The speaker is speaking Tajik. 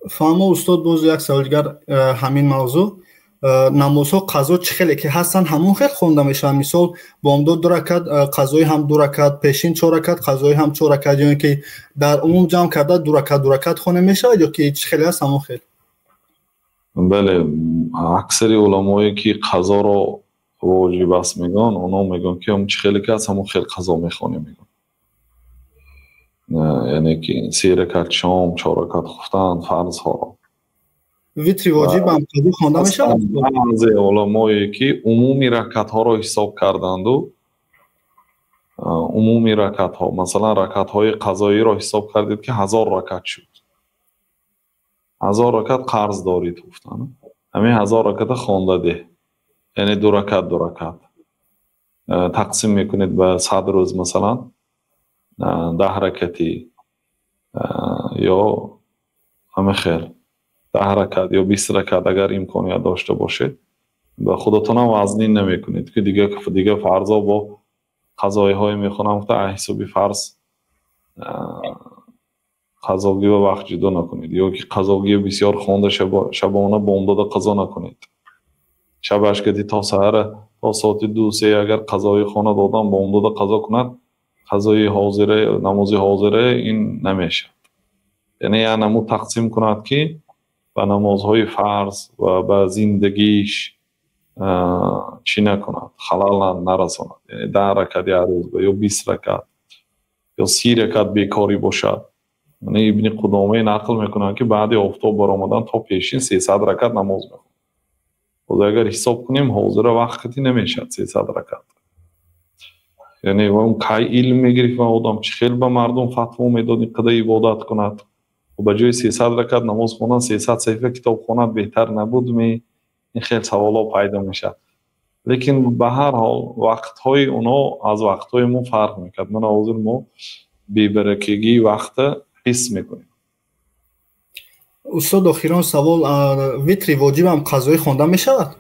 Фаҳмо, устод, боз як савол дигар ҳамин мавзӯъ. Намозҳо қазо чӣ хеле ки ҳастанд, ҳамон хел хонда мешаванд? Мисол, бомдод ду ракат, қазои ҳам ду ракат, пешин чор ракат, қазои ҳам чор ракат, ё ин ки дар умум ҷамъ карда ду ракат, ду ракат хонда мешавад, ё ки чӣ хеле аст ҳамон хел? Бале, аксари уламое ки қазоро воҷиб аст мегӯянд, онҳо мегӯянд, ки ҳам чӣ хеле ки аст, ҳамон хел қазо мехонем, мегӯянд. Яъне ки се ракат шом, чор ракат хуфтан, фарзҳоро. Витри воҷиб ҳам қазо хонда мешавад? Баъзе уламое ки умуми ракатҳоро ҳисоб карданду, умуми ракатҳо, масалан, ракатҳои қазоиро ҳисоб кардед, ки 1000 ракат шуд, 1000 ракат қарз дорид, гуфтанд, ҳамин 1000 раката хонда деҳ, яъне ду ракат, ду ракат тақсим мекунед ба 100 рӯз, масалан, 10 ракати ё ҳама хел 10 ракат ё 20 ракат, агар имконият дошта бошед, ба худатонам вазнин намекунед, ки дига фарзо бо қазоиҳое мехонам гуфта, ҳисоби фарз қазогӣ ба вақт ҷудо накунед, ё ки қазогӣ бисёр хонда шабона бомдода қазо накунед. Шабаш кади то саҳара, то соати 2-3 агар қазои хонад одам, бомдода қазо кунад, қазои ҳозира, намози ҳозира ин намешавад. Яъне як намуд тақсим кунад, ки ба намозҳои фарз ва ба зиндагиш чӣ накунад, халал нарасонад. Яъне 10 ракат як рӯз ё 20 ракат ё 30 ракат бекорӣ бошад. Яъне Ибни Қудомае нақл мекунанд, ки баъди офтоб баромадан то пешин 300 ракат намоз мехонд. Боз агар ҳисоб кунем, ҳозира вақти намешавад 300 ракат. Яъне он кай илм мегирифт ва одам чӣ хел ба мардум фатво медод, ин қадар ибодат кунад? Ба ҷои 300 ракат намоз хондан 300 саҳифа китоб хонад беҳтар набуд ми? Ин хел саволҳо пайдо мешавад. Лекин ба ҳар ҳол вақтҳои онҳо аз вақтҳои мо фарқ мекард. Мана ҳозир мо бебаракагии вақта ҳис мекунем. Устод, охирон савол: витри воҷибам қазоӣ хонда мешавад?